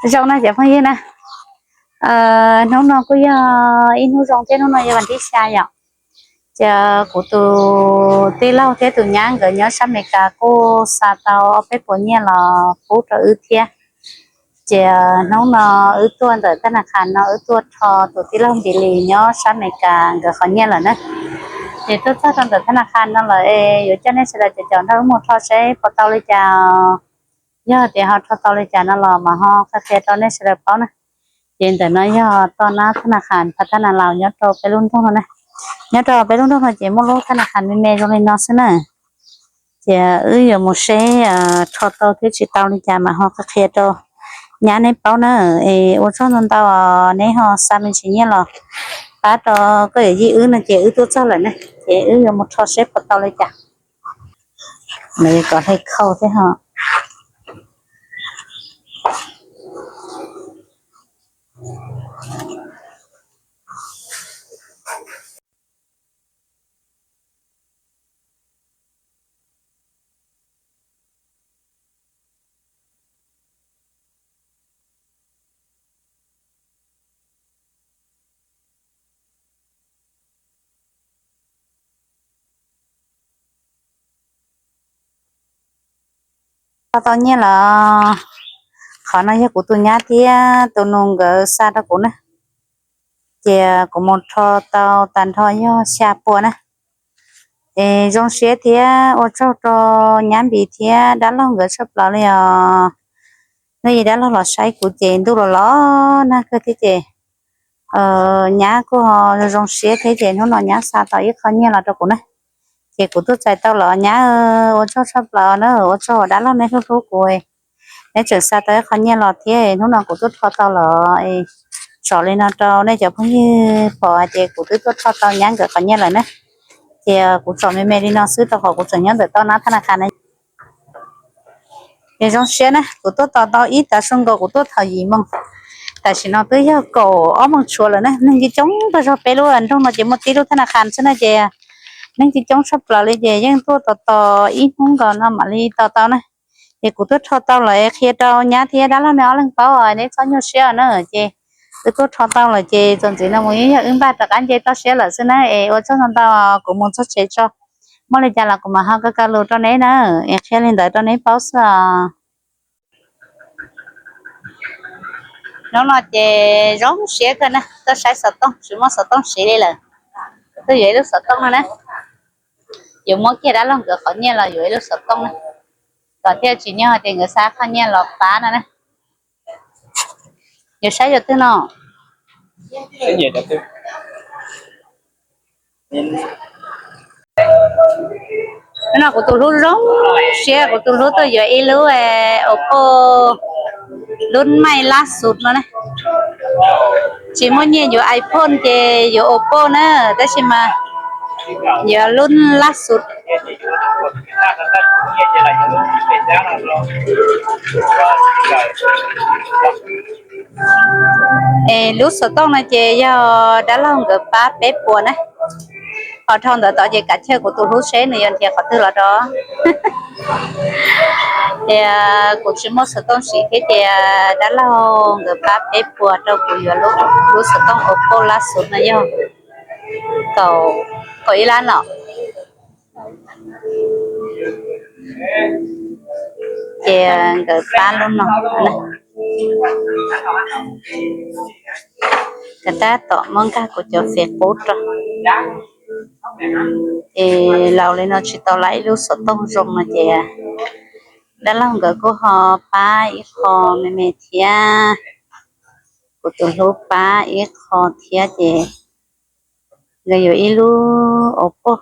Zoo na cov phooj ywg na, hnub no kuj yog ib hnub zoo thiab, hnub no yog vas thib xya yom. Ces kuv tus tij laug thiab tus nyab nkawd nyob sab Amelikas kuj xa tau ob peb puas nyiaj los pub rau wb thiab. Ces hnub no wb tuaj ntawm thab na khas no, wb tuaj rho tus tij laug Npis Lis nyob sab Amelikas nkawd qhov nyiaj lawm na. Ces tuaj txog rau ntawm thab na khas no lawm es yuav coj nej sawv daws cov caum nrog wb mus rho seb puas tau li cas. Yog tias ho rho tau li cas no los mas ho qhia qhia rau nej sawv daws paub na. Ces ntawm no yog toj nab thab na khas pha thab na laus nyob rau peb lub nroog no na. Nyob rau peb lub nroog no ces muaj lub thab na khas me me zoo li no xwb na. Ces wb yuav mus seb rho tau thiab tsis tau li cas mas ho qhia qhia rau nyab neb paub na. Es ua tsaug ntau ntau, neb ho xa me ntsis nyiaj los pab rau koj yawm yij wb no ces wb tuaj txog lawm na. Ces wb yuav mus rho seb puas tau li cas. Nws kom hle khau thiab ho. Tau nyiaj los, qhov no yog kuv tus nyab thiab tus nus nkawd xa rau kuv na. Ces kuv mus rho tau tag nrho yog xya puas na. Es zoo siab thiab ua tsaug rau nyab Npis thiab dab laug nkawd tshaj plaws li os. Hnub ib dab laug los saib kuv ces ntuj los los nag kawg thiab ces nyab kuj ho zoo siab thiab ces hnub no nyab xa tau ib qho nyiaj los rau kuv na. Ces kuv tuaj txais tau los nyab, ua tsaug tshaj plaws na, ua tsaug dab laug neb hlub hlub kuv, neb tseem xa tau ib qho nyiaj los thiab. Hnub no kuv tuaj rho tau los, tsom li no rau nej cov phooj ywg pom hais tias kuv twb tuaj rho tau nyab nkawd qhov nyiaj lawm na. Ces kuv tsom me me li no xwb rau qhov kuv tseem nyob ntawm toj nab thab na khas na. Es zoo siab na, kuv tuaj tos tau ib tav su nkaus, kuv tuaj thaum yim moos, tam sim no twb yog kaum ob moos tshuav lawm na. Neeg coob coob tag zog, peb lub nroog no ces muaj tib lub thab na khas xwb na ces neeg coob coob tshaj plaws li ces yeej tuaj tos tos ib hnub nkaus no mam li tos tau na. Ces kuv tuaj rho tau lawm es qhia rau nyab thiab dab laug neb ob leeg paub, neb txhob nyuaj siab na. Ces wb tuaj rho tau lawm ces txuas ntxiv no mus yeej yog wb npaj rov qab nce toj siab lawm xwb na. Es ua tsaug ntau ntau, kuv mus txog tsev tso, muaj li cas los kuv mam ho kaw kaw lus rau neb na, es qhia li ntawd rau neb paub xwb os. Hnub no ces zoo siab kawg na, tuaj saib xov tooj, tsis muaj xov tooj siv li lawm. Tuaj yuav ib lub xov tooj no na, yuav muab kiag dab laug nkawd qhov nyiaj los yuav ib lub xov tooj na, kom thiaj tsis nyog tias nkawd xa qhov nyiaj los pab no na. Yuav saib yog twg no. No kuv tus hlub zoo siab, kuv tus hlub tuaj yuav ib lub Oppo, lub maij lab xus no na. Tsis muaj nyiaj yuav iPhone ces yuav Oppo na, tab sis mas yuav lub lab xus. Es lub xov tooj no ces yog dab laug nkawd pab peb puas na. Ho dhau ntawd tod ces kav tsij kuv tus hlub seb nws yuav nrhiav qhov twg los rau. Ces kuv tsis muaj xov tooj siv thiab ces dab laug nkawd pab peb puas rau kuv yuav lub xov tooj Oppo lab xus no yog kaum ib lab los. Ces nkawd pab lub no. Nkawd tab tom muab nkag kuv cov fem qub rau. Es laus li no tsis tau lawm ib lub xov tooj zoo no ces dab laug nkawd kuj ho pab ib qho me me thiab. Kuv tus hlub pab ib qho thiab ces nkawd yuav ib lub Oppo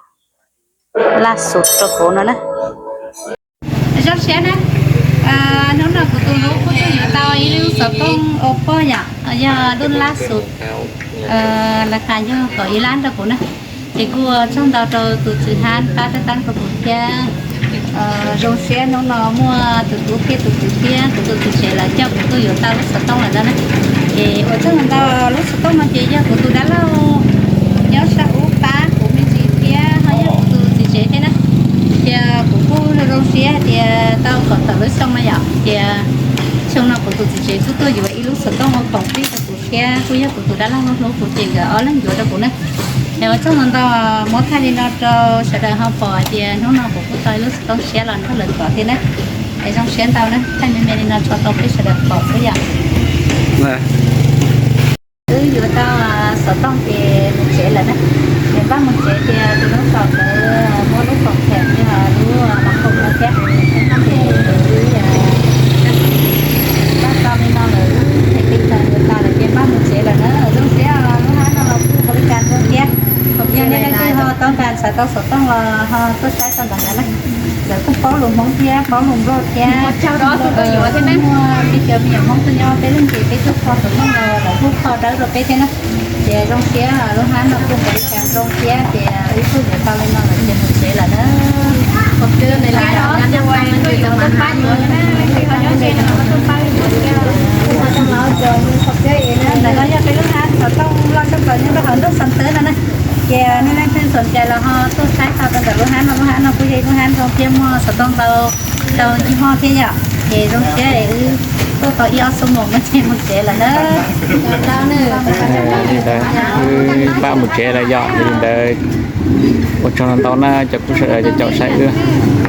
lab xus rau kuv no na. Zoo siab na, hnub no kuv tus hlub kuj tuaj yuav tau ib lub xov tooj Oppo yom, yog lub lab xus, lab khas yog kaum ib lab rau kuv na. Ces kuj ua tsaug ntau rau tus tswv hab pab tab tab rau kuv thiab. Zoo siab hnub no muaj tus tub kiag tus kwv thiab kuv tus txiv tsev lawv coj kuv tuaj yuav tau lub xov tooj lawm no na. Ces ua tsaug ntau, lub xov tooj no ces yog kuv tus dab laug nyob sab ub pab kuv me ntsis thiab ho yog kuv tus txiv tsev thiab na. Ces kuv kuj zoo siab hais tias tau kom tawm lub xyoo no yom, ces xyoo no kuv Txiv tsev kuj tuaj yuav ib lub xov tooj ua khoom pib rau kuv thiab, kuj yog kuv tus dab laug hlub kuv ces nkawd ob leeg yuav rau kuv na. Es ua tsaug ntau ntau, muab thaij li no rau sawv daws ho pom hais tias hnub no kuv kuj tau ib lub xov tooj tshiab los nrog lawv kov thiab na. Es zoo siab ntau na, thaij me me li no tso rau peb sawv daws pom xwb yom. Wb yuav tau xov tooj ces mus tsev lawm na. Ces npaj mus tsev tias tus hnub tom ntawd muab lub khoom them thiab lub mas khoom no thiab. Npaj tau li no lawm, them li ntawd yuav tas lawm ces npaj mus tsev lawm na. Zoo siab lub hab no los kuj npaum li cas zoo thiab. Yog nej leej twg ho tau nrog xav tau xov tooj los ho tuaj saib tau ntawm no na. Lawv kuj paub lus Hmoob thiab paub lus Nplog thiab. Muaj tib cov me nyuam Hmoob tuaj nyob peb lub ntiaj teb, peb tuaj kho xov tooj los lawv kuj kho dawb rau peb thiab na. Ces zoo siab lub hab no kuj npaum li cas zoo thiab ces wb kuj yuav tau li no lawm ces mus tsev lawm na. Ntawm no yog peb lub hab xov tooj loj tshaj plaws nyob rau hauv ntuj Xa Tawb no na. Ces nej leej twg xom cai los ho tuaj saib tau rau ntawm lub hab no, lub hab no kuj yog ib lub hab zoo thiab muaj xov tooj ntau, tau ncig hmo thiab yom. Ces zoo siab wb tuaj tau ib ob xuab moos no ces mus tsev lawm na. Li ntawd, wb npaj mus tsev lawm yom. Li ntawd, ua tsaug ntau ntau na cov phooj ywg sawv daws caum saib wb.